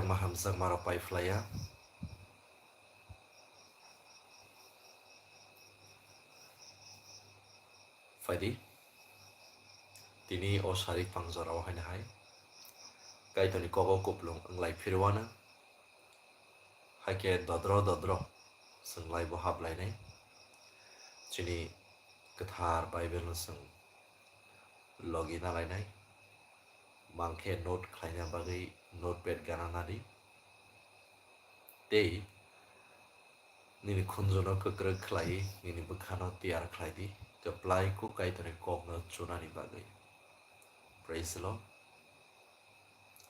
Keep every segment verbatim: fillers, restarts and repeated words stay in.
ma hamjakma rok pai phlaiya. Phaidi, tini o sari pangjora o haino hai Kaitorni kogo kuplung wnglai phirwano, hai khe dodro dodro chwng laibo haplainai. Chini kwthar Bible no chwng logi na lainai. Mang khe note khlaina bagwi notepad gana nadi. Tei nini khunjuno kwkrwk khlaiwi nini bwkhano tiyar khlai di, kwplai kuk Kaitorni kokno chunani bagwi. Praise the Lord.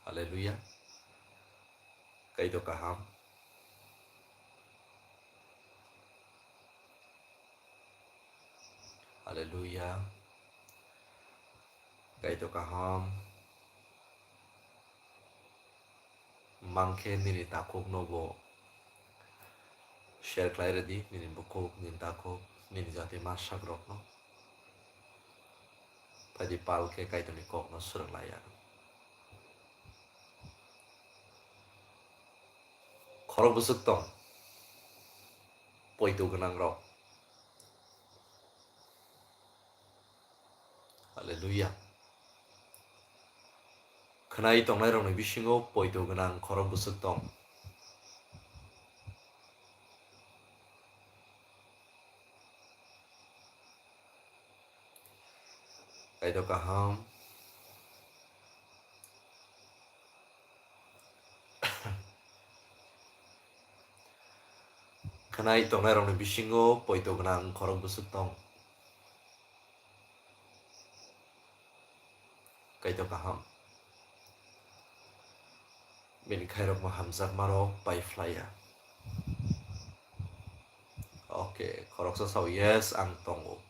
Hallelujah. Kaitor kaham. Hallelujah. Kaitor kaham. Mang khe nini takhukno bo share khlai rwdi, nini bukhuk, nini takhuk, nini jati masakrokno. Phaidi pal khe Kaitorni kokno swrwng lai ya. Khorok bwswk tong, poito gwnangrok. Hallelujah. Khwnai tongnairokni bisingo poito gwnang khorok bwswk tong. Kaitor kaham. Khwnai tongnairokni bisingo poito gwnang khorok bwswk tong. Kaitor kaham. Bini khairokma hamjakmarok pai phlaiya. Okay, khoroksa sao, yes, ang tongo.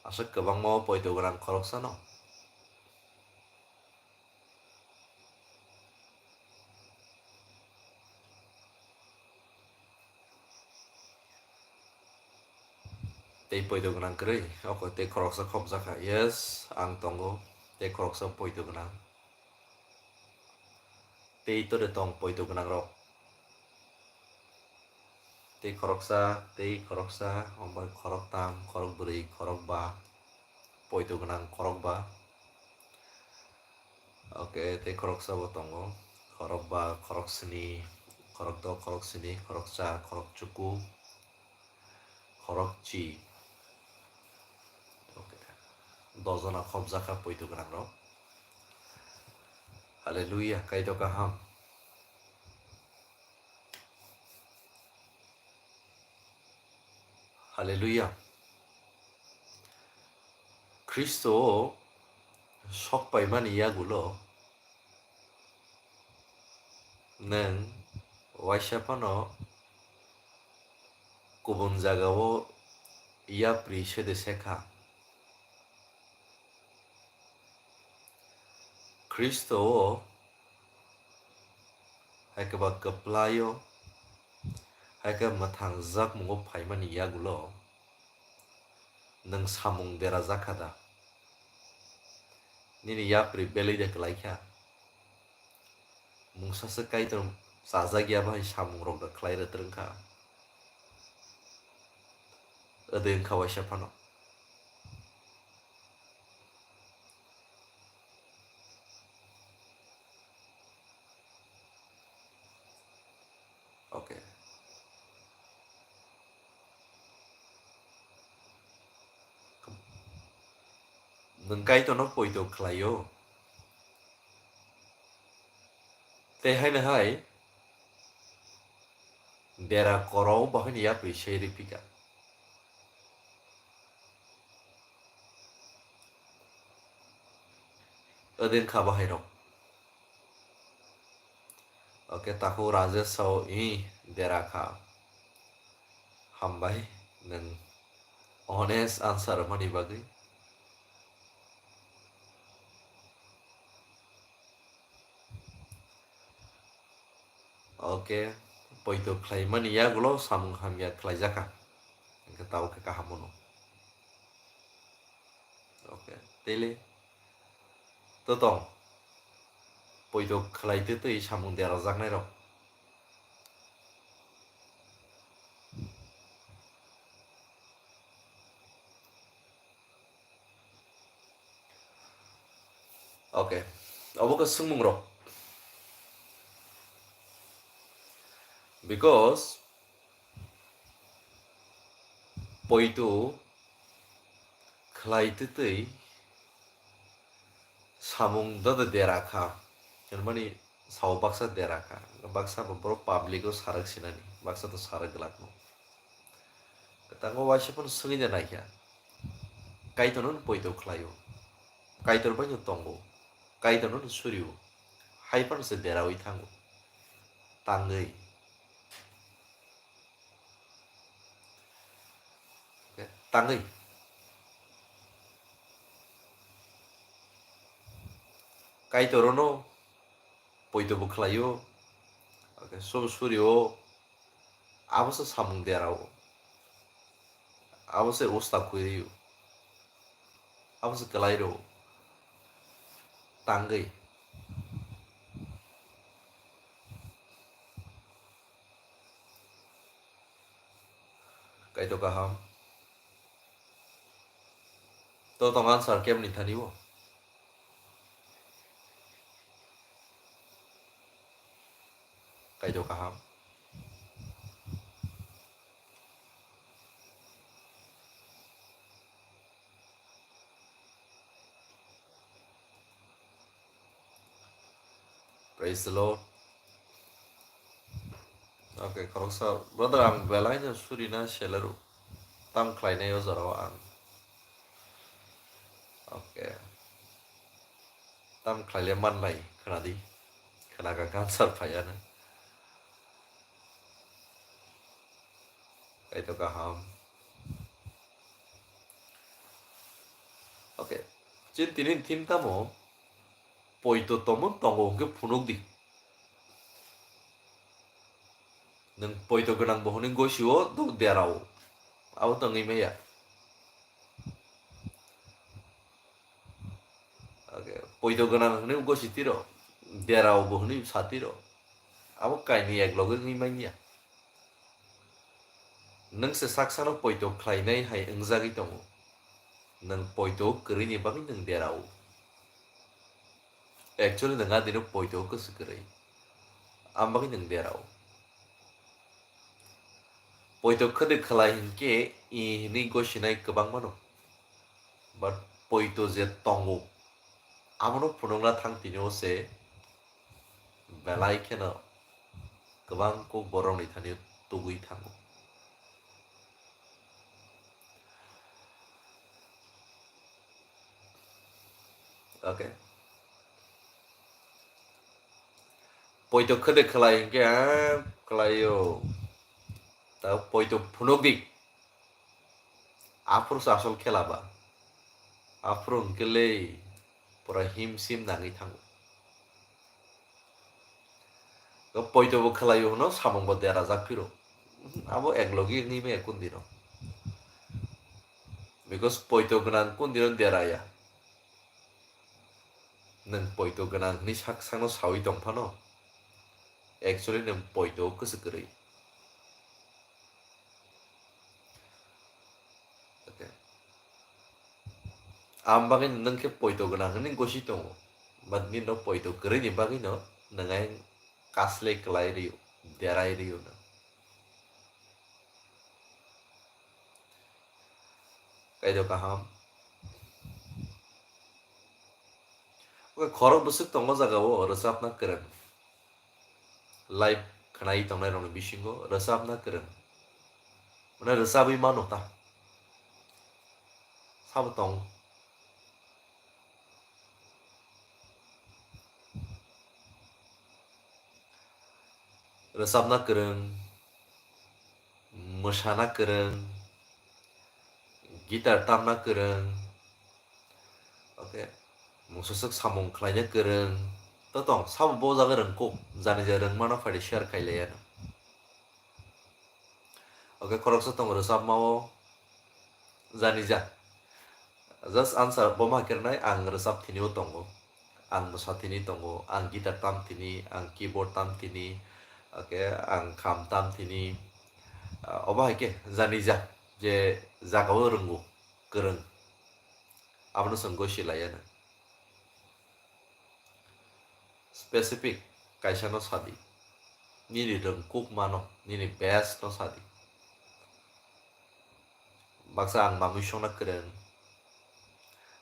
Aswk kwbangma poito gwnang khoroksano. Tei poito gwnang kwrwi, oko tei khoroksa khopjakha. Yes, ang tongo. Tei khoroksa poito gwnang. Tei tore tong poito gwnangrok. Tei khoroksa, tei khoroksa, omo bai khoroktam, khorokbrwi, khorokba, poito gwnang khorokba. Okay, tei khoroksa bo tongo. Khorokba, khoroksni, khorokdok, khoroksni, khorokchar, khorokchuku, khorokchi. Okay. Dojona khopjakha poito gwnangrok. Hallelujah, Kaitor kaham. Hallelujah. Khristo o sok paimani yagulo nwng waisa phano kubun jagao yapri sede sekha. Khristo o hai khe ba kwplai o, hai khe mwthangjakmungo phaimani yagulo nwng samung derajakha da? Nini yapri belai de kwlaikha. Mungsa se Kaitor chajak ya bai samung rok da khlai rwtrwng kha. Ode wngkha waisa phano. Okay. Nwng Kaitorno poito khlaio. Tei haino hai dera koro o bahai ni yapri sei ripika. Ode wngkha bahai rok. Okay, takhuk Rajesh sao, "Ih, dera kha." Hambai, nwng honest answer rwmani bagwi. Okay, poito khlaimani yagulo samung hamya khlaijakha. Hwnkhe tabuk khe kaham mano. Okay, tele. To tong. poito khlai twi twi samung derajaknairok. Okay, obo khe swngmungrok. Because poito khlai twi twi samung dodo dera kha, hinmani sao baksa dera kha, baksa bo borok public o sarak sinani, baksa to sarak glak no. Tango waisa phano swngwi da naikha, Kaitorno no poito khlaio, Kaitor bai no tongo, Kaitorno no surio, hai phano se deraui thango, tangwi. Tangwi. Kaitorono poito bo khlaio, okay, sum surio, abo se samung derao, abo se usta khuirio, abo se kwlairo, tangwi. Kaitor kaham. To tong answer kemni thani bo. Kaitor kaham. Praise the Lord. Okay, khoroksa brother, ang belai no suri na selaru. Tam khlainai o jorao ang. Okay. Tam khlaile manlai, khwnadi. Khwnaka cancer phaiya na. Kaitor kaham. Okay. Chin tini thim tamo poito tomon tongo hwnkhe phunuk di. Nwng poito gwnang bo hwnwi gosio duk derao. Abo tongwi maya. Okay. Poito gwnang hwnwi gosi tiro. Derao bo hwnwi sa tiro. Abo kainwi ek loge wngwi manya. Nwng se saksano poito khlainai hai wngjagwi tongo. Nwng poito kwrwini bagwi nwng derao. Actually, nwng adino poito kwswk kwrwi. Am bagwi nwng derao. Poito khwdwk khlai hinkhe i hinwi gosinai kwbang mano. But poito je tongo, abono phunukna thang tini o se belai kheno kwbang kok borokni thani tugwi thango. Okay. Poito khwdwk khlai hinkhe, ah, khlaio. Ta poito phunuk di. Aphuru se asol khela ba. Aphuru hwnkhe le pura him sim nangwi thango. Poito bo khlaio hwno samung bo derajak phiro. Abo ek logi wngwi maya kundino. Because poito gwnang kundino deraya. Nwng poito gwnang hwnwi sak sakno sawi tong phano. Actually nwng poito kwswk kwrwi. Okay. Am bagwi nwng khe poito gwnang hwnwi gosi tongo. But nini no poito kwrwini bagwi no nwng ayang kasle kwlai rw, derai rw no. Kaido kaham. Okay, khorok bwswk tongo jaga o rwchapna kwrwng. Live khwnai tongnai rokni bisingo rwchapna kwrwng. Mane rwchabwi mano ta. Sabo tong. Rwchapna kwrwng, mwsana kwrwng, guitar tamna kwrwng, okay, mungsaswk samung khlaina kwrwng, to tong, sabo bo jaga rwngkuk, jani ja rwngmano phaidi share khailaiya no. Okay, khoroksa tongo rwchapma o, jani ja. Just answer bo ma kernai, ang rwchap thini o tongo. ang mwsa thini tongo, ang guitar tam thini, ang keyboard tam thini, okay, ang kham tam thini. Ah, obo hai khe jani ja je jagao rwngo, kwrwng, abono chwng gosi laiya nw. Specific kaisa no sadi, nini rwngkuk mano, nini best no sadi. Baksa ang mamui songna kwrwng,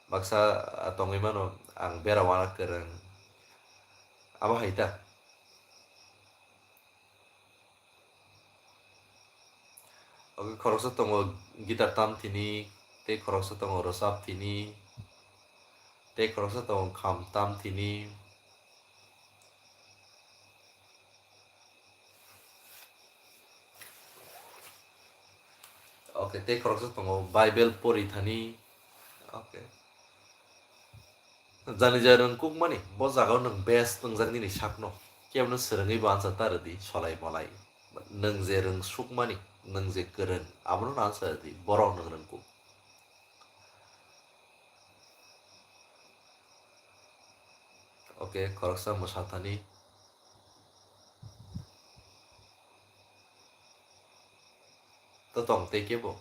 baksa, ah, tongwi mano ang bera wana kwrwng. Abo hai ta. Oke, khoroksa tongo guitar tam thini, tei khoroksa tongo rwchap thini, tei khoroksa tongo kham tam thini. Oke, tei khoroksa tongo Bible pori thani. Oke. Jani jani rwngkukmani, bo jagao nwng best wngjak nini sakno. Kebono swrwngwi bo answer ta rwdi, solai molai. Nwng je rwngsukmani, nwng je kwrwng, abono answer rwdi, borok nwng rwngkuk. Oke, khoroksa mwsa thani. To tong tei kebo.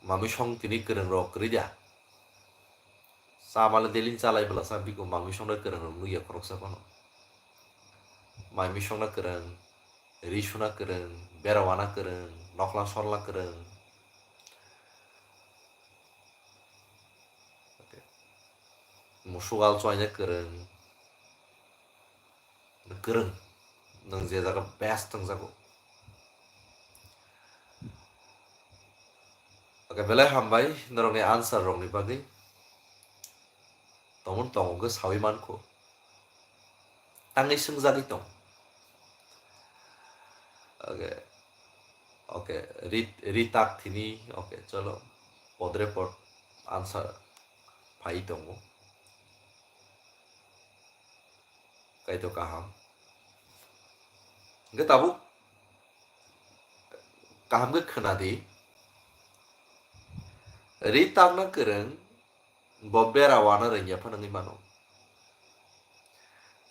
Mamui song tini kwrwng rok kwrwi da. Chamale delin chalai bwla sa biko mamui songna kwrwng rok nukya khoroksa phano. Mamui songna kwrwng, ri suna kwrwng, bera wana kwrwng, nokla sorla kwrwng. Musugal choina kwrwng. Kwrwng. Nwng je jaga best wngjago. Oke, belai hambai norokni answer rokni bagwi. Tongmon tongo hwnkhe sawi mankho. Tangwi swngjagwi tong. Oke. Oke, ri, ri tak thini. Oke, cholo. Podre pod answer phai tongo. Kaitor kaham. Hwnkhe tabuk kaham khe khwnadi. Ri takna kwrwng bo bera wana rwngya phano wngwi mano.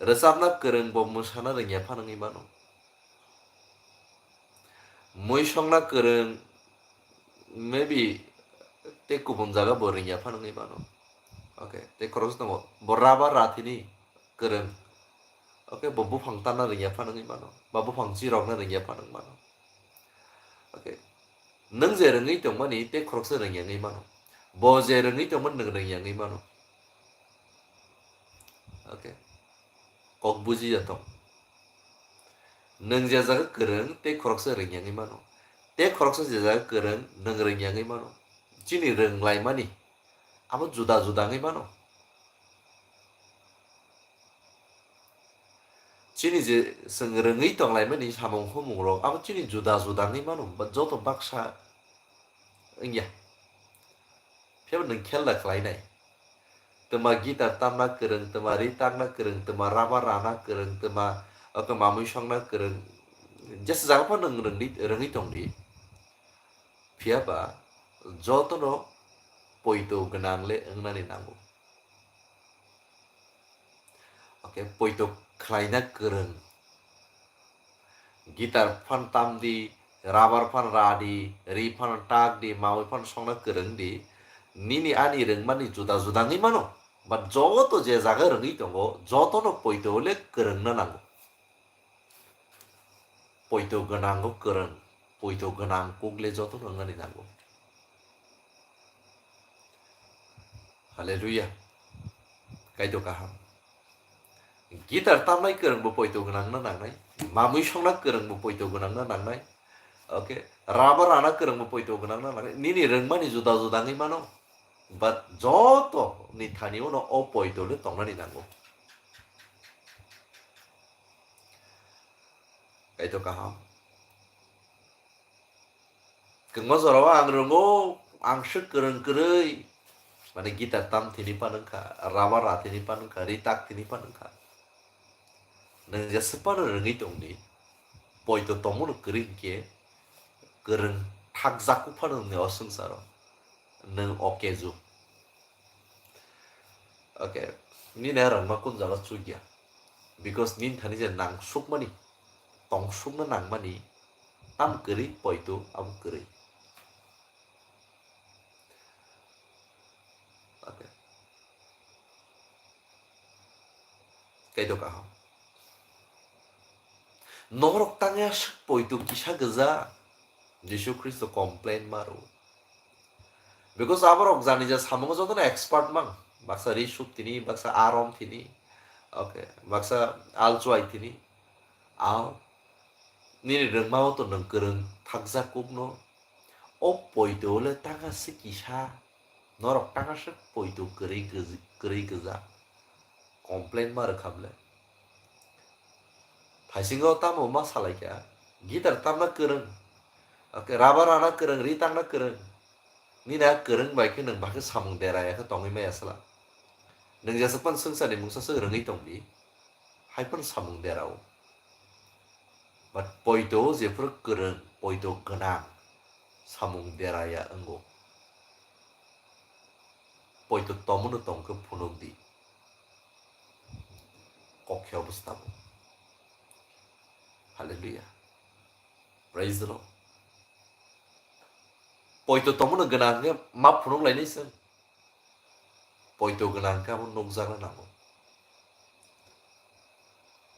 Rwchapna kwrwng bo mwsana rwngya phano wngwi mano. Mui songna kwrwng, maybe tei kubun jaga bo rwngya phano wngwi mano. Okay, tei khoroksa tongo, bo raba rathini kwrwng. Okay, bo buphang tanna rwngya phano wngwi mano, ba buphang chirokna rwngya phano wngwi mano. Okay, nwng je rwngwi tongmani tei khoroksa rwngya wngwi mano, bo je rwngwi tongmani nwng rwngya wngwi mano. Okay. Kok buji ya tong. Nwng je jaga kwrwng tei khoroksa rwngya wngwi mano. Tei khoroksa je jaga kwrwng nwng rwngya wngwi mano. Chini rwnglaimani abo juda juda wngwi mano. Chini je chwng rwngwi tonglaimani samung humung rok abo chini juda juda wngwi mano. Ba joto baksa wngya. Phiya nwng khel da khlainai. Twma guitar tamna kwrwng, twma ri takna kwrwng, twma raba rana kwrwng, twma, o, twma mui songna kwrwng. Jesa jaga phano nwng rwngdi, rwngwi tongdi. Phiya ba jotono poito gwnang le wngnani nango. Okay, poito khlaina kwrwng. Guitar phan tamdi, rubber phan radi, ri phan takdi, mawi phan songna kwrwngdi. Nini ani rwngmani juda juda wngwi mano. But joto je jaga rwngwi tongo, jotono poito le kwrwngna nango. Poito gwnango kwrwng, poito gwnang kuk le jotono wngnani nango. Hallelujah. Kaitor kaham. Guitar tamnai kwrwngbo poito gwnangna nangnai. Mamui songna kwrwngbo poito gwnangna nangnai. Okay. Rubber rana kwrwngbo poito gwnangna nangnai. Nini rwngmani juda juda wngwi mano. But joto ni thani uno o poito le tongnani nango. Kaitor kaham. Kwbangma jorao ang rwngo, ang swk kwrwng kwrwi. Mane guitar tam thini phan wngkha, rubber ra thini phan wngkha, ri tak thini phan wngkha. Nwng jesa phano rwngwi tongdi, poito tongmano kwrwi hinkhe kwrwng thakjak phano nwngni o swngcharo. Nwng o keju. Okay, nini a rangma kun jaga chukya. Because nini thani je nangsukmani, tongsukna nangmani, tam kwrwi poito abo kwrwi. Okay. Kaido kaham. Norok tangya sik poito kisa gwja. Jisu Khristo complain maro. Because aborok jani ja samungo jotono expert mang. Baksa ri suk tini, baksa arom tini. Okay, baksa alchuai tini. Ao. Nini rwngmao to nwng kwrwng thakjak kukno. O poito le tangka se kisa. Norok tangka se poito kwrwi gwj-, kwrwi gwja. Complain ma rwkha bwle. Thaisingo tamo ma salaikha. Guitar tamna kwrwng. Okay, rubber rana kwrwng, ri tangna kwrwng. Nini a kwrwng bai khe nwng bakhe samung deraya khe tongwi maya sala. Nwng jeswk phano swngcharni mungsa swk rwngwi tongdi. Hai phano samung derao. But poito jephuru kwrwng, poito gwnang, samung deraya wngo. Poito tomono tongkhe phunukdi. Kokhe obostabo. Hallelujah. Praise the Lord. Poito tomono gwnang khe ma phunuk lainai chwng. Poito gwnang khe abo nukjakna nango.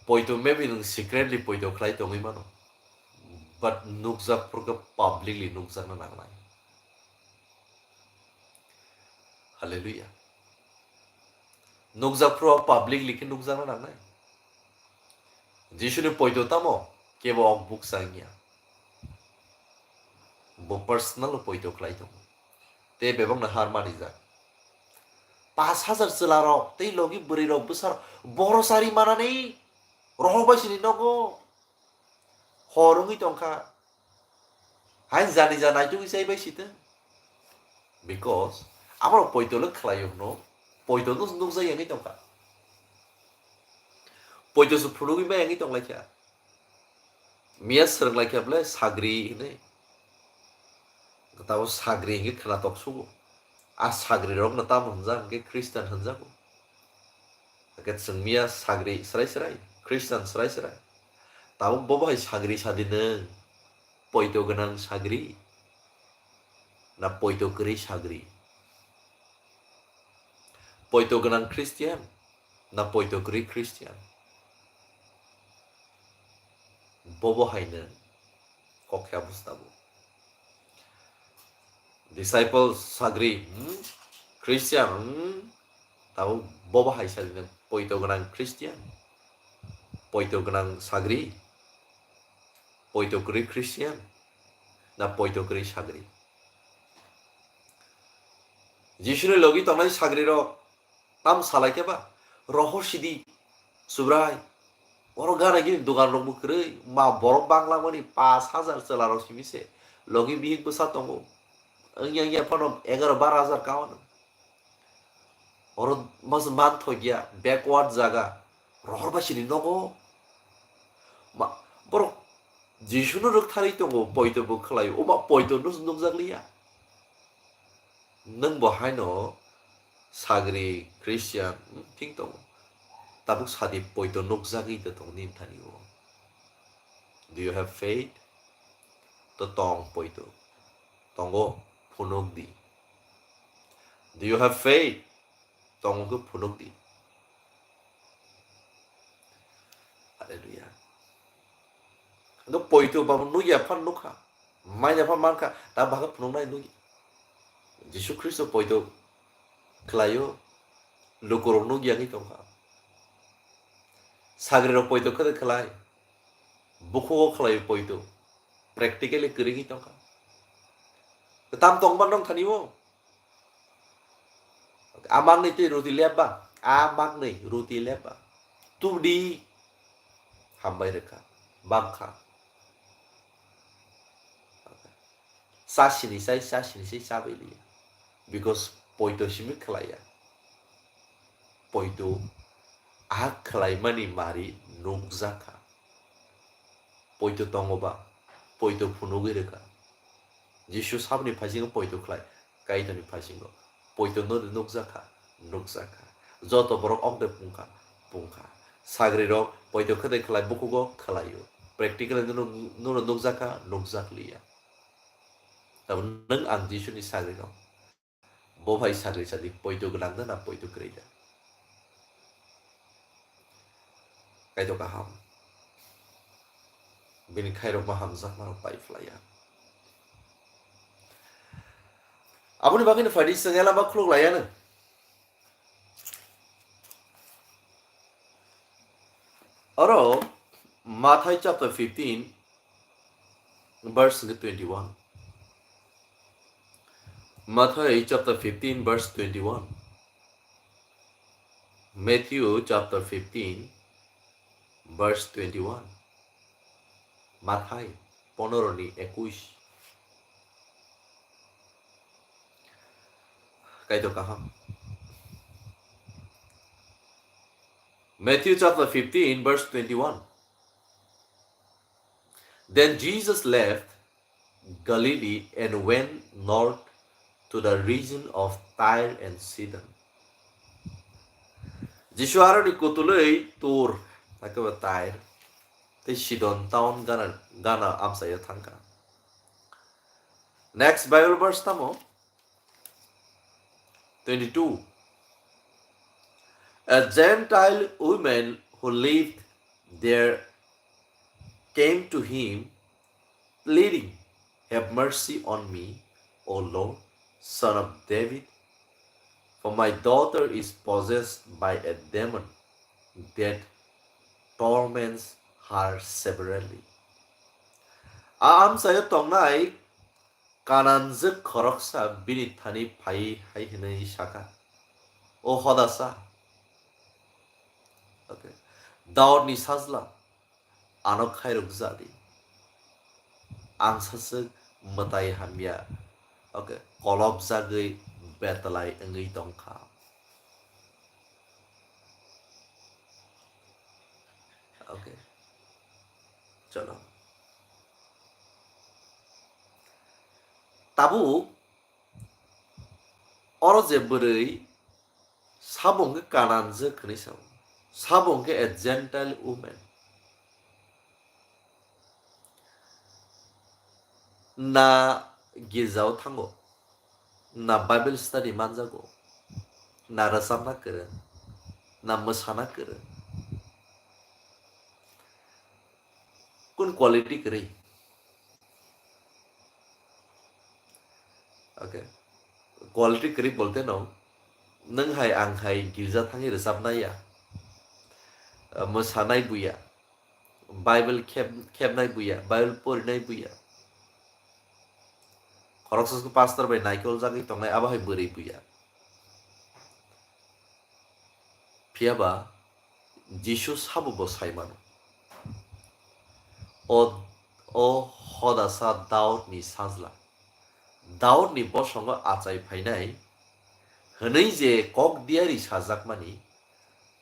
Poito maybe nwng secretly poito khlai tongwi mano. But nukjak phuru khe publicly nukjakna nangnai. Hallelujah. Nukjak phuru publicly khe nukjakna nangnai. Jisuni poito tamo kebo ok buksa wngya. Bo personal poito khlai tongo. Tei bebakno har manijak. Pash hajar chwlarok tei logi bwrwirok bwsarok boro chari manani rohor bai sini nogo hor wngwi tongkha. Hai jani ja naitukwi chai bai sitwng. Because aborok poito le khlaio hwno, poito no nukjak yangwi tongkha. Poito se phunugwi ma yangwi tonglaikha. Miya swrwnglaikha bwle sagri hinwi. Tabo sagri hinwi khwnatok sugo. A sagrirokno tamo hwnjak hwnkhe Christian hwnjago. Hakhe chwng miya sagri srai srai, Christian srai srai. Tabuk bo bahai sagri sadi nwng, poito gwnang sagri, na poito kwrwi sagri? Poito gwnang Christian, na poito kwrwi Christian? Bo bahai nwng kokya bustabo. Disciple sagri, hmm? Christian, hmm? Tabuk bo bahai sadi nwng poito gwnang Christian, poito gwnang sagri, poito kwrwi Christian, na poito kwrwi sagri? Jisuni logi tongnai sagrirok tam salaikhe ba, rohor sidi, Subrai, oro gana gini dogan rokbo kwrwi, ma borok banglamani pash hajar chwlarok simi se, logi bihik bwsa tongo, wngya wngya phano egaro baro hajar kaono. Oro mas man thokya, backward jaga, rohor bai sini nogo. Ma, borok Jisuno rwktharwi tongo, poito bo khlaio, o ma poito no nukjak liya. Nwng bo haino sagri Christian, hmm, thik tongo. Tabuk sadi poito nukjagwi de tong nini thani o. Do you have faith? To tong poito. Tongo, phunuk di. Do you have faith? Tongo khe phunuk di. Hallelujah. Ando poito babo nukya phan nukha. Manya phan mankha. Ta bagwi phunuknai nukya. Jisu Khristo poito khlaio. Lukurok nukya wngwi tongkha. Sagrirok poito khe khlai. Bukhugo khlai poito. Practically kwrwi wngwi tongkha. Tam tongma nong thani o. A maknwi tei roti lepba, a maknwi roti lepba. Tudi hambai rwkha, bangkha. Sa sini sai, sa sini sai, chabai liya. Because poito simi khlaiya. Poito a khlaimani mari nukjakha. Poito tongo ba, poito phunugwi rwkha. Jisu saboni phaisingo poito khlai, Kaitorni phaisingo. Poito no de nukjakha, nukjakha. Joto borok okde pungkha, pungkha. Sagrirok poito khe de khlai, bukugo khlaio. Practically nuno, nuno nukjakha, nukjakliya. Tabuk nwng ang Jisuni sagrirok. Bo bai sagri sadi poito gwnang da na poito kwrwi da? Kaitor kaham. Bini khairokma hamjakmarok pai phlaiya. Aboni bagwino phaidi chwng elama khuluk laiyano. Oro Mathai chapter fifteen, verse twenty-one. Mathai chapter fifteen, verse twenty-one. Matthew chapter fifteen, verse twenty-one. Mathai ponoro ni ekush. Kaitor kaham. Matthew chapter fifteen, verse twenty-one. Then Jesus left Galilee and went north to the region of Tyre and Sidon. Jisu aroni kutulwi Tur, hakhe bo Tyre, tei Sidon town gana, gana amchaio thangkha. Next Bible verse tamo? Twenty-two. A Gentile woman who lived there came to him, pleading, "Have mercy on me, O Lord, son of David, for my daughter is possessed by a demon that torments her severely." A amchaio tongnai Kananjwk khoroksa bini thani phaiwi hai hwnwi sakha, "O hodasa, okay, Daudni sajla, ano khairok ja di. Ang saswk mwtai hamya, okay, kolopjagwi betlai wngwi tongkha." Okay. Chalo. Tabuk oro je bwrwi sabo hwnkhe Kananjwk hwnwi sao. Sabo hwnkhe a Gentile woman. Na girjao thango, na Bible study manjago, na rwchapna kwrwng, na mwsana kwrwng. Kun quality kwrwi? Okay. Quality kwrwi bolte no, nwng hai ang hai girja thangwi rwchapnai ya, mwsanai buya, Bible kheb-, khebnai buya, Bible porinai buya. Khoroksa se pastor bai naikol jagwi tongnai, abo hai bwrwi buya. Phiya ba Jisu sabo bo sai mano. O, o hodasa Daudni sajla, Daudni bosongo achai phainai hwnwi je kok diari sajakmani,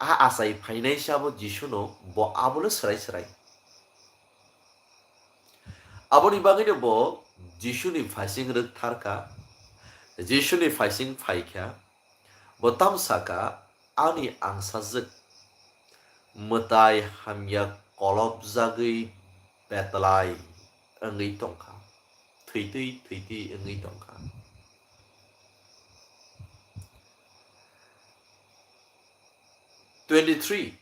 a achai phainai sabo Jisuno bo abono swrai swrai. Aboni bagwino bo Jisuni phaising rwktharkha, Jisuni phaising phaikha, bo tamo sakha, "Ani angsajwk mwtai hamya kolopjagwi betlai wngwi tongkha, thwitwi thwitwi wngwi tongkha." Twenty-three.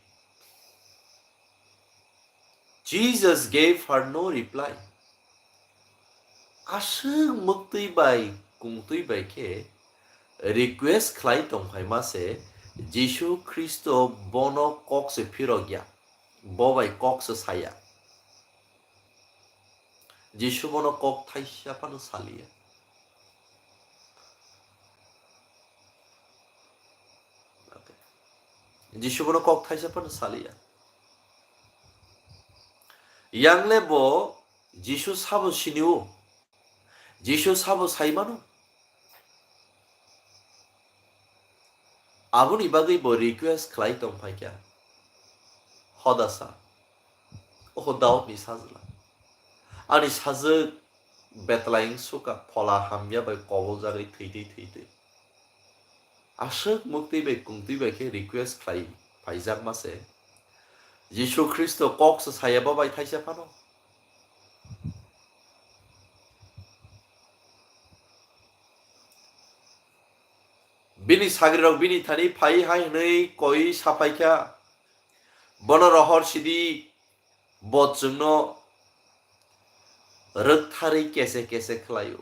Jesus gave her no reply. Aswk mwktwi bai kungtwi bai khe request khlai tongphaima se Jisu Khristo bono kok se phirok ya, bo bai kok se saya. Jisu bono kok thaisa phano saliya. Jisu bono kok thaisa phano saliya. Yangle bo Jisu sabo sinio, Jisu sabo saimano. Aboni bagwi bo request khlai tongphaikha, "Hodasa, oho Daudni sajla, ani sajwk betlai wngsukha, phola hamya bai koboljagwi thwitwi thwitwi." Aswk muktwi bai kungtwi bai khe request khlai phaijakma se. Jisu Khristo kok se saya bo bai thaisa phano. Bini sagrirok bini thani phai hai hwnwi koi saphai kha. Bono rohor sidi, bo chwngno rwktharwi kese kese khlaio.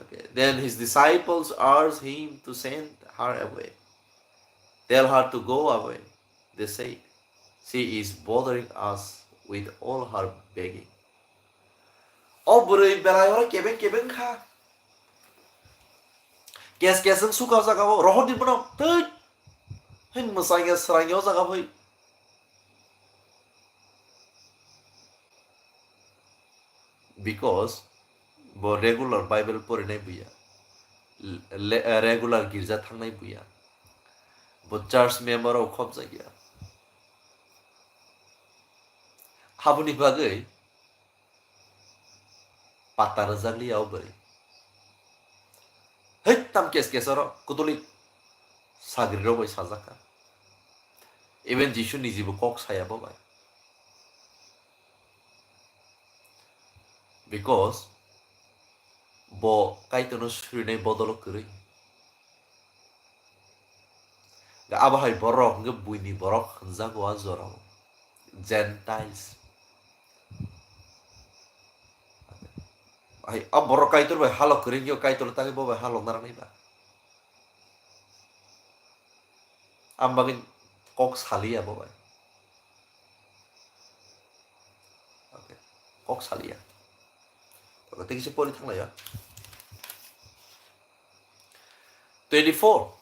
Okay. Then his disciples urged him to send her away. Tell her to go away, they said. She is bothering us with all her begging. O bwrwi belai oro kebeng kebeng kha. Kes kes wng suka jaga o rohor di bono tei. Hin mwsai ya srai o jaga phai. Because bo regular Bible porinai buya. Le-, eh, regular girja thangnai buya. Bo church member o khop jagya. Haboni bagwi Patta rwjakliya o bwrwi. Hei, tam kes kes oro kutuli sagrirok bai sajak kha. Even Jisu nijibo kok saya bo bai. Because bo Kaitorno surinai bodolo kwrwi. Abo hai borok hwnkhe buini borok hwnjago a jorao. Gentiles. Hai, a borok Kaitor bai halok kwrwi wngkhe Kaitor tangwi bo bai halok narwknai ba. Ang bagwi kok saliya bo bai. Okay. Kok saliya. Okay, tei kisa pori thanglaiya. Twenty-four.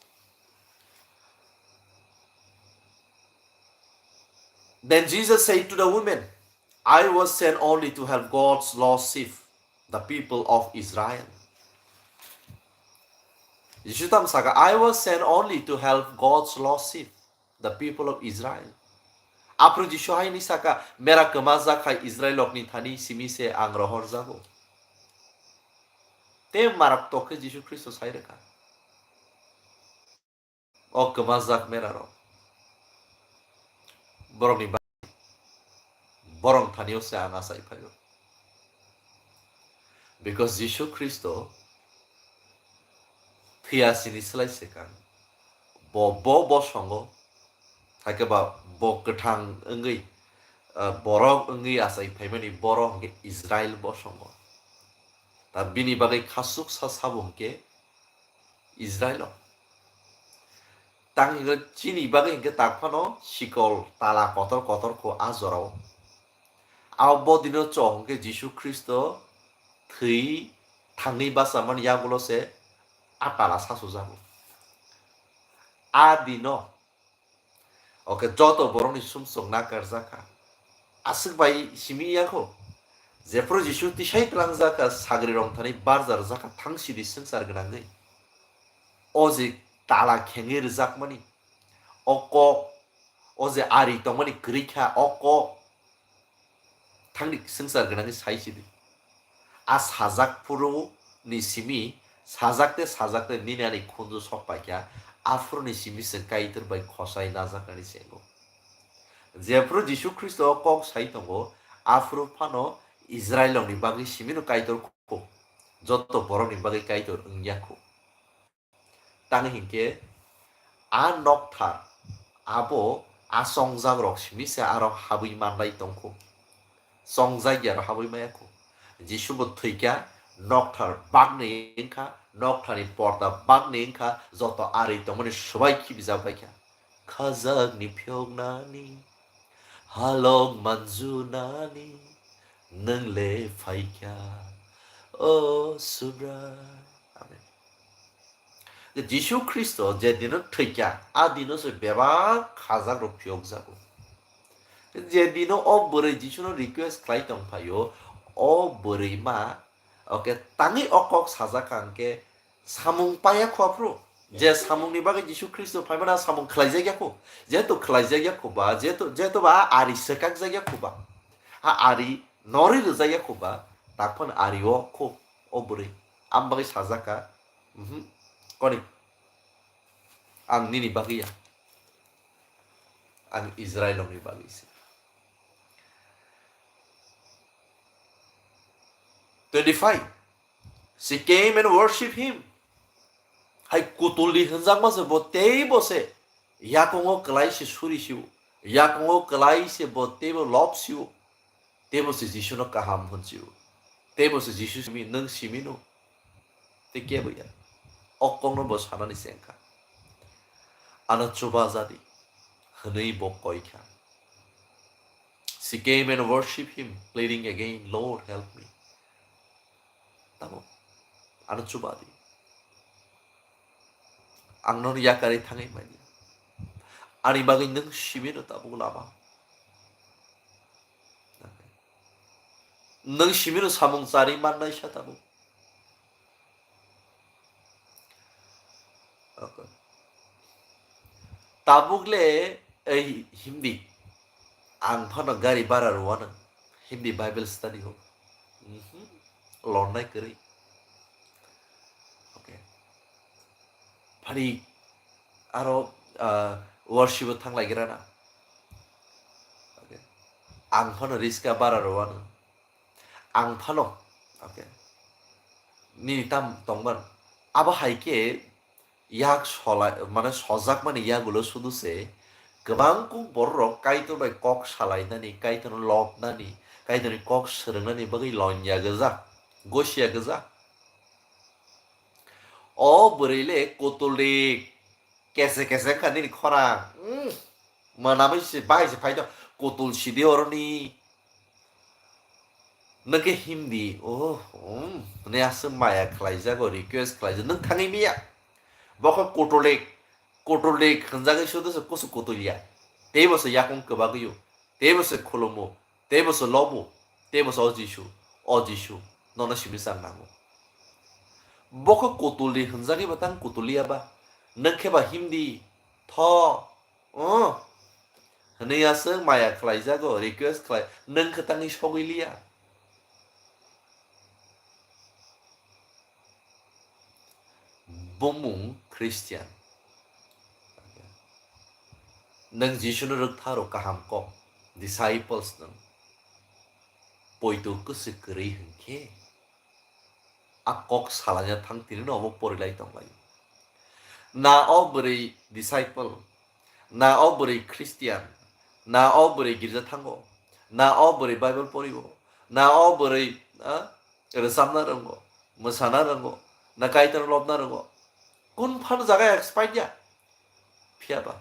Then Jesus said to the women, "I was sent only to help God's lost sheep, the people of Israel." Jisu tam saka, "I was sent only to help God's lost sheep, the people of Israel." Aphuru Jisu hai ni saka, "Mera kwmajak hai Israel rokni thani simi se ang rohor jago." Te marak tokhe Jisu Khristo sai rwkha. O kwmajak mera rok. Borokni ba-, borok thani o se ang asai phaio. Because Jisu Khristo thwiya sini slai se kang. Bo, bo, bo songo. Hakhe ba bo kwthang wngwi, ah, borok wngwi asai phaimani borok hwnkhe Israel bo songo. Ta bini bagwi khasuk sa sabo hwnkhe Israel o. Tang hwnkhe chini bagwi hwnkhe tak phano sikol tala kotor kotor kho a jorao. Abo bo dino cho hwnkhe Jisu Khristo thwi thangwi bachamani yagulo se a tala sasu jago. A dino, okay, joto borokni sumsok nakarjak kha. Aswk bai simi ya kho. Jephru Jisu tisai tlangjak kha, sagri rong thani barjar jak kha, thang sidi swngchar gwnangwi. O je tala khengwi rwjakmani, o kok, o je ari tongmani kwrwi kha, o kok. Thangdi swngchar gwnangwi sai sidi. A sajak phuru ni simi, sajak te sajak te nini ani khunju sok paikha, aphuru ni simi se Kaitor bai khosai najak nani sengo. Jephuru Jisu Khristo o kok sai tongo, aphuru phano Israel rokni bagwi simi no Kaitor kho, joto borok ni bagwi Kaitor wngya kho. Tang hinkhe a nokthar abo a chongjak rok simi se aro habwi manlai tongkho. Chongjak ya rok habwi maya kho. Jisu bo thwikha, nokthar bagni wngkha, nokthar ni porda bagni wngkha, joto ari tongmani swbai khibijak baikha. Khajak ni phiyok nani, halok manju nani, nwng le phaikha, o Subra. Amen. Jisu Khristo je dino thwikha, a dino se bebak khajak rok phiyok jago. Je dino o bwrwi Jisuno request khlai tong phaio, o bwrwi ma, oke, tangwi o kok sajak kha hwnkhe samung paya kho aphuru. Je samungni bagwi Jisu Khristo phaimani a samung khlaijak ya kho. Jehetu khlaijak ya kho ba, jehetu, jehetu ba a ari swkakjak ya kho ba. A ari norwi rwjak ya kho ba, tak phano ari o kho o bwrwi. Am bagwi sajak kha, mhm. Koni, ang nini bagwi ya, ang Israilrokni bagwi se. Twenty-five. She came and worshipped him. Hai kutulni hwnjakma se bo teibo se yakungo kwlai se suri sio. Yakungo kwlai se bo teibo lob sio. Teibo se Jisuno kaham hwn sio. Teibo se Jisu simi, nwng simino. Tei kebo ya. O kokno bo sanani se wngkha. Ano chuba jadi hwnwi bo koi kha. She came and worshipped him, pleading again, "Lord, help me." Tamo, ano chuba di. Ang nono yakarwi thangwi manya. Ani bagwi nwng simino tabuk lama. Nwng simino samung chari mannai sa tabuk. Okay. Tabuk le ei Hindi. Ang phano gari bara rwano. Hindi Bible study ho. Mhm. Lornai kwrwi. Okay. Phani aro, ah, worship o thanglai gira na. Okay. Ang phano riska bara rwano. Ang phano, okay, nini tam tongban. Abo hai khe yak solai, mane sojakmani yagulo sudu se kwbang kuk bororok Kaitor bai kok salainani, Kaitorno lobnani, Kaitorni kok swrwngnani bagwi lonya gwja, gosia gwja. O bwrwi le kutulni kese kese wngkha nini khorang. Mm. Mwnamwi se bai se phai do kutul sidi oroni. Nwng khe Hindi, oh, um, hwnwi aswk maya khlaijago, request khlaijak, nwng thangwi miya. Bo khe kutulik, kutulik hwnjagwi sudu se kusu kutulya. Teibo se yakung kwbagwi o, teibo se khulumo, teibo se lobo, teibo se o Jisu, o Jisu, nono simi chang nango. Bo khe kutulni hwnjagwi ba tang kutulya ba, nwng khe ba Hindi, tho, Oh, hwnwi aswk maya khlaijago, request khlai, nwng khe tangwi sogwi liya. Bumung Christian. Nwng Jisuno rwktha rw kaham kok, disciples nwng. Poito kwswk kwrwi hwnkhe. A kok salaina thang tini no omo porilai tonglai. Na o bwrwi disciple, na o bwrwi Christian, na o bwrwi girja thango, na o bwrwi Bible porio, na o bwrwi, ah, rwchapna rwngo, mwsana rwngo, na Kaitor lobna rwngo. Kun phano jaga expire ya. Phiya ba.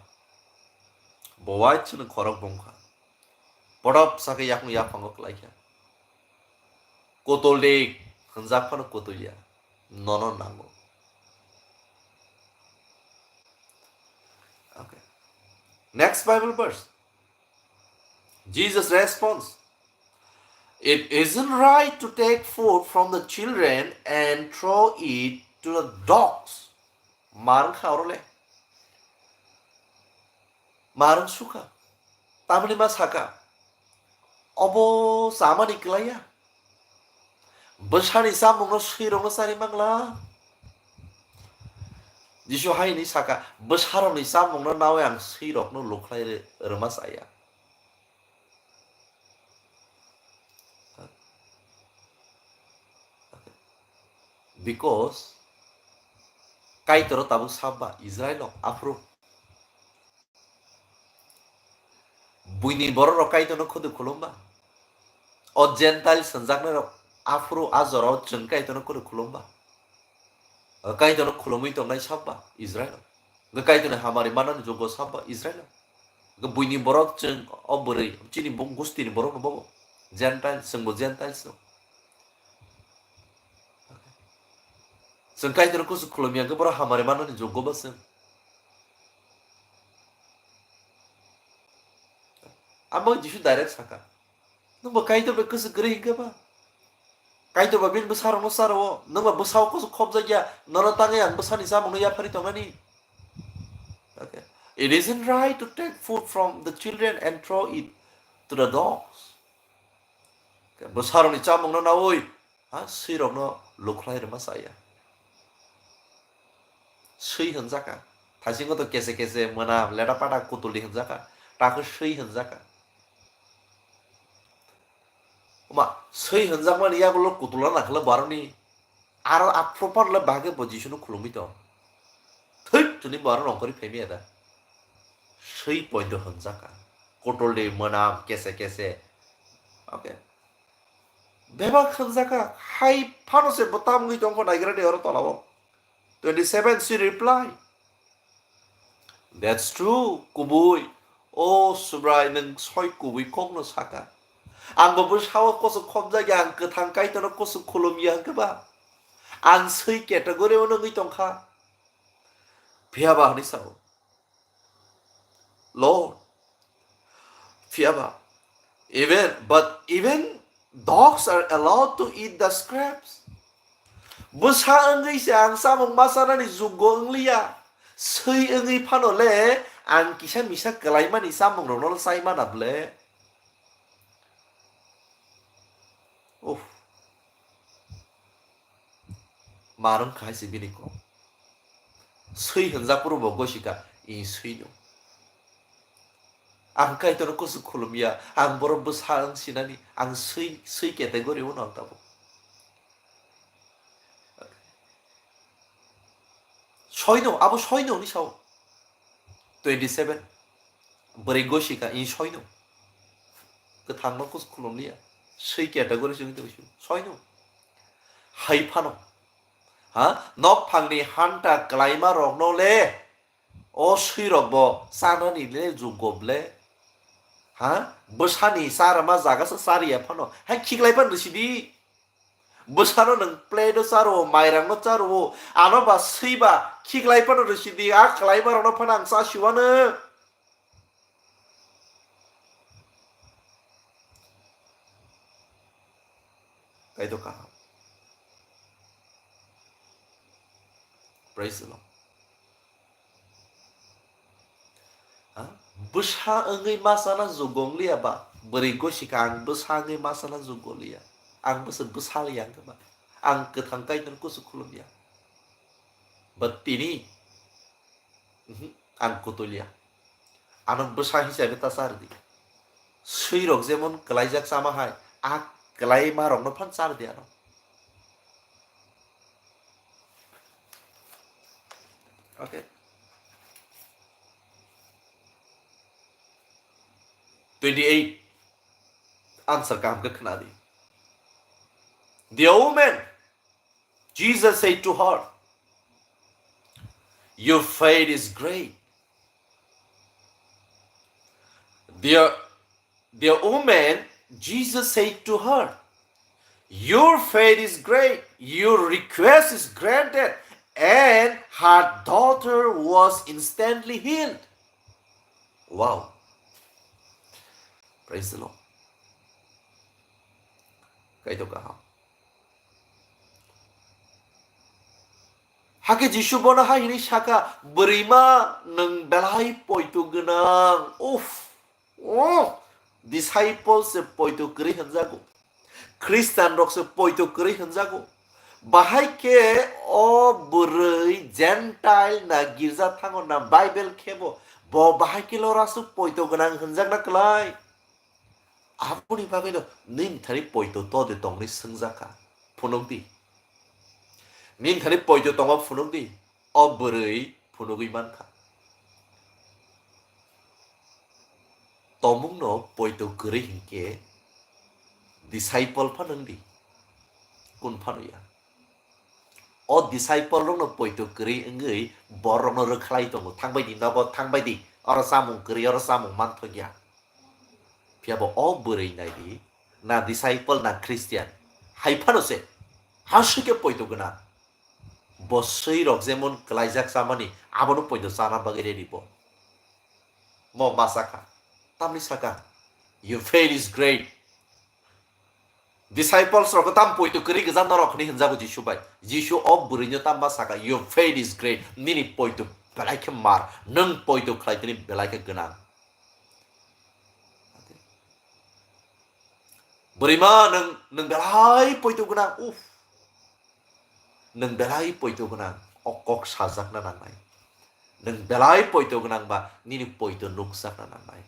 Bo wai chwngno khorok bongkha. Bodop sakhe yakung yaphango kwlaikha. Kotol de hwnjak phano kotol ya. Nono nango. Okay. Next Bible verse. Jesus responds, "It isn't right to take food from the children and throw it to the dogs." Marwng kha oro le. Marwng sukha. Tamni ma saka. Obo chamani kwlaiya. Bwsani chamungno swirokno chari mangla. Jisu hai hwnwi saka, "Bwsarokni chamungno nawi ang swirokno lukhlai rw-, rwma chaya." Because Kaitor tabuk sabba Israel aphuru. Buini bororok Kaitorno khudu khulumba. O Gentile swnjaknairok aphuru a jorao chwng Kaitorno khudu khulumba. O Kaitorno khulumwi tongnai sabba Israel. Hwnkhe Kaitorni hamari manani jogo sabba Israel. Hwnkhe buini borok chwng o bwrwi chini bo-, gustini borokno bobo. Gentile, chwngbo Gentiles no. Chwng Kaitorno kusu khulumya hwnkhe borok hamari manani jogo ba chwng. Abo Jisu direct saka. Nwng bo Kaitor bai kusu kwrwi hwnkhe ba? Kaitor ba bini bwsarokno charo, nwng ba bwsao kusu khopjakya, nono tangwi ang bwsani chamungno yaphari tongnani. Okay. It isn't right to take food from the children and throw it to the dogs. Bwsarokni chamungno nawi, ha, swirokno lukhlai rwma chaya. Swi hwnjaka. Thaisingo to kese kese mwnam leta pata kutuldi hwnjaka. Takhe swi hwnjaka. Oma, swi hwnjakmani yagulo kutula nakhwle borokni aro aphuru phano le bahai khe bo Jisuno khulumwi tong. Thwit, chwngni borok nongkhorwi phaimaya da. Swi poito hwnjaka. Kutuldi mwnam kese kese. Okay. Bebak hwnjaka, hai phano se bo tam wngwi tongkho naigrani oro tolao. Twenty-seven, she reply, "That's true, kubui. O Subrai, nwng soi kubui kokno saka. Ang bo bwsao koso khobjak ya, ang kwthang Kaitorno koso khulum ya hwnkhe ba? Ang swi category o nungwi tongkha." Phiya ba hwnwi sao. Lord, phiya ba, even, but even dogs are allowed to eat the scraps. Bwsa wngwi se ang samung ma chanani juggo wngliya. Swi wngwi phano le ang kisa misa kwlaimani chamungrokno chai mana ble. Uff. Mar wngkha hai se bini kok. Swi hwnjak phuru bo gosika, "I swino. Ang Kaitorno kusu khulumya, ang borok bwsa wng sinani, ang swi, swi category o no ang tabuk." Soino, abo soino ni sao. Twenty-seven. Bwrwi gosika, i soino. Kwthangno kus khulumliya. Swi category se wngwi tongwi soino. Hai phano. Ha? Nok phangni hanta kwlaima rokno le. O swi rok bo chanani le juggo ble. Ha? Bwsani charma jaga se chariya phano. Hai khiklai phano sidi. Bwsano nwng plate-o charo, mairangno charo, ano ba swi ba khiklai phano rwsidi, a kwlaimarokno phano ang cha siwano. Kaitor kaham. Praise the Lord. Ha? Bwsa wngwi ma chana juggo wngliya ba? Bwrwi gosika, ang bwsa wngwi ma chana juggo liya. Ang bwsa bwsa liya wngkha ba? Ang kwthang Kaitor kusu khulumya. But tini, mhm, ang kutulya. Ano bwsa hisabe ta chardi. Swirok jemon kwlaijak chama hai, a kwlaima rokno phan chardi ano. Okay. Twenty-eight. Answer kaham khe khna di. Dear woman, Jesus said to her, "Your faith is great." Dear, dear woman, Jesus said to her, "Your faith is great, your request is granted," and her daughter was instantly healed. Wow. Praise the Lord. Kaitor kaham. Hakhe Jisu bono hai hwnwi saka, "Bwrwima, nwng belai poito gwnang." Uff. Oh, disciple se poito kwrwi hwnjago. Christian rok se poito kwrwi hwnjago. Bahai khe o bwrwi Gentile na girja thango na Bible khebo, bo bahai khe lora swk poito gwnang hwnjakna kwlai. Aboni bagwino nini thani poito to de tongni swngjak kha, phunuk di. Nini thani poito tongma phunuk di, o bwrwi phunugwi mankha. Tomungno poito kwrwi hinkhe disciple phano wng di, kun phano ya. O disciple rokno poito kwrwi wngwi borokno rwkhlai tongo, "Thangbai di nogo, thangbai di, oro chamung kwrwi, oro chamung manthokya." Phiya bo o bwrwi nai di, na disciple na Christian, hai phano se, ha swi khe poito gwnang. Bo swi rok jemon kwlaijak chamani, abono poito chana bagwi ready bo. Mo ma sakha, tamni sakha, "Your faith is great." Disciples rok tam poito kwrwi gwja norok hwnwi hwnjago Jisu bai. Jisu o bwrwino tamo sakha, "Your faith is great." Nini poito belai khe mar, nwng poito khlai tini belai khe gwnang. Bwrwima, nwng, nwng belai poito gwnang. Uff. Nwng belai poito gwnang. O kok sajakna nangnai. Nwng belai poito gwnangba nini poito nukjakna nangnai.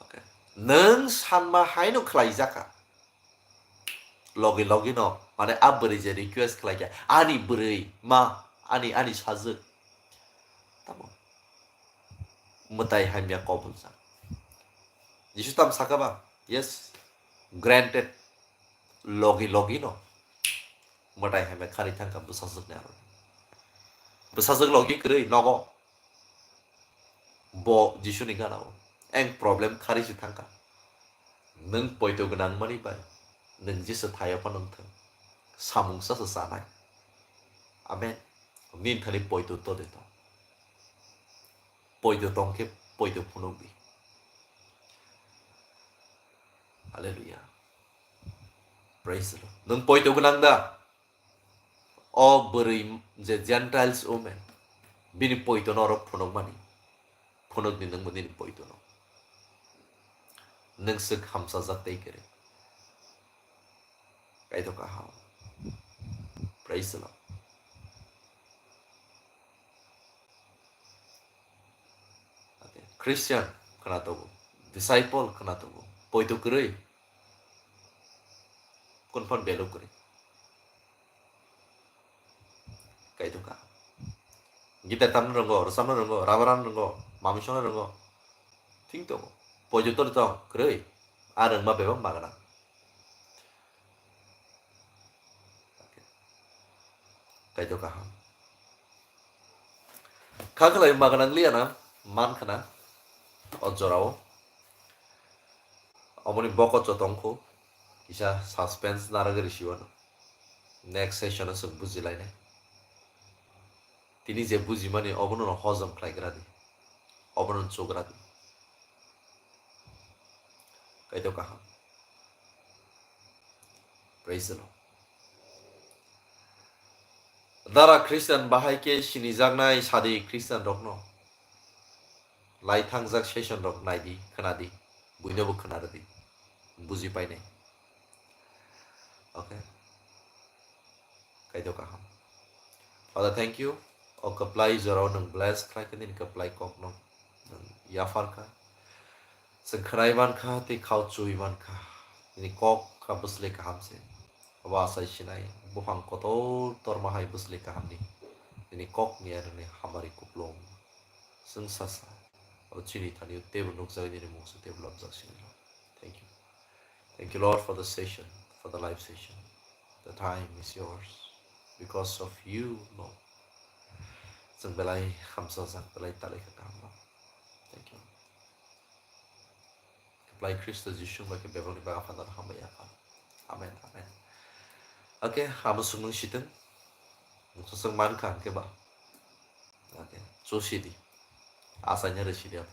Okay. Nwng sanma haino khlaijakha. Logi logi no, mane a bwrwi je request khlaikha, ani bwrwi, ma, ani, ani sajwk. Tamo. Mwtai hamya kobuljak. Jisu tam saka ba? Yes. Granted. Logi logi no. Mwtai hamya khari thangkha bwsajwk ni aro. Bwsajwk logi kwrwi nogo. Bo Jisuni gana o. Eng problem khari si thangkha. Nwng poito gwnang mani bai. Nwng Jisu thaio phano wngthang. Samung sa sa sanai. Amen. Nini thani poito to de to. Poito tong khe poito phunuk di. Hallelujah. Praise the Lord. Nwng poito gwnang da? O bwrwi je Gentiles women, bini poito no oro phunukmani. Phunuk di nwngbo nini poito no. Nwng swk hamsajak tei kwrwi. Kaitor kaham. Praise the Lord. Ate, Christian khna tongo, disciple khna tongo, poito kwrwi, kunphang belo kwrwi. Kaitor ka. Guitar tamna rwngo, rwchapna rwngo, rabaran rwngo, mamisongna rwngo. Thing tongo. Poito to tong kwrwi. A rwngma bebak magna. Kaitor kaham. Kha khlai magna liya na, man khna. O jorao. Omoni boko chotong kho. Kisa suspense naragri siwano. Next session o chwng bujilainai. Tini je bujimani obono no hojom khlaigra di. Obono no chugra di. Kaitor kaham. Praise the Lord. Dara Christian bahai khe sinijaknai sadi Christian rokno. Lai thangjak session rok nai di, khna di. Buino bo khna rw di. Buji painai. Okay. Kaitor kaham. Father, thank you. O kwplai jorao nwng bless khlai khe nini kwplai kok no nwng yaphar kha. Chwng khwnai man kha tei khao chui man kha. Nini kok kha bwsle kaham se. Abo asai sinai buphang kotor torma hai bwsle kaham ni. Nini kok ni ani hamari kuplung. Chwng sasa. O chini thani tebo nukjagwi nini mungsa tebo labjak sinai. Thank you. Thank you, Lord, for the session, for the live session. The time is yours. Because of you, Lord. Chwng belai hamsajak, belai talai kha kaham, Lord. Thank you. Kwplai Khristo Jisu bai khe bebakni bagwi Aphano hambai ya kha. Amen, amen. Okay, amo sumung sitwng. Saswk man kha hwnkhe ba. Okay, chusi di. Achaina rwsi di abo.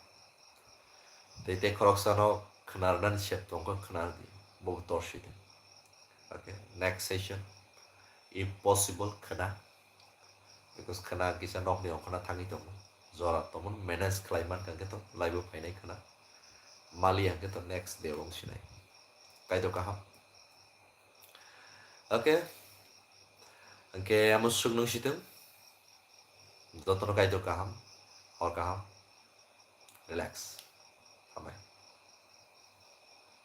Tei tei khoroksano khwnarnani sep tongkha, khwnar di. Bo tor sitwng. Okay, next session. If possible, khwna. Because khwna kisa nokni okhorna thangwi tongo. Jora tongmani manage khlai mankha hwnkhe to live-o phainai khwna. Mali hwnkhe to next day wng sinai. Kaitor kaham. Okay. Hwnkhe amo suknung sitwng. Jotono Kaitor kaham. Hor kaham. Relax. Hambai.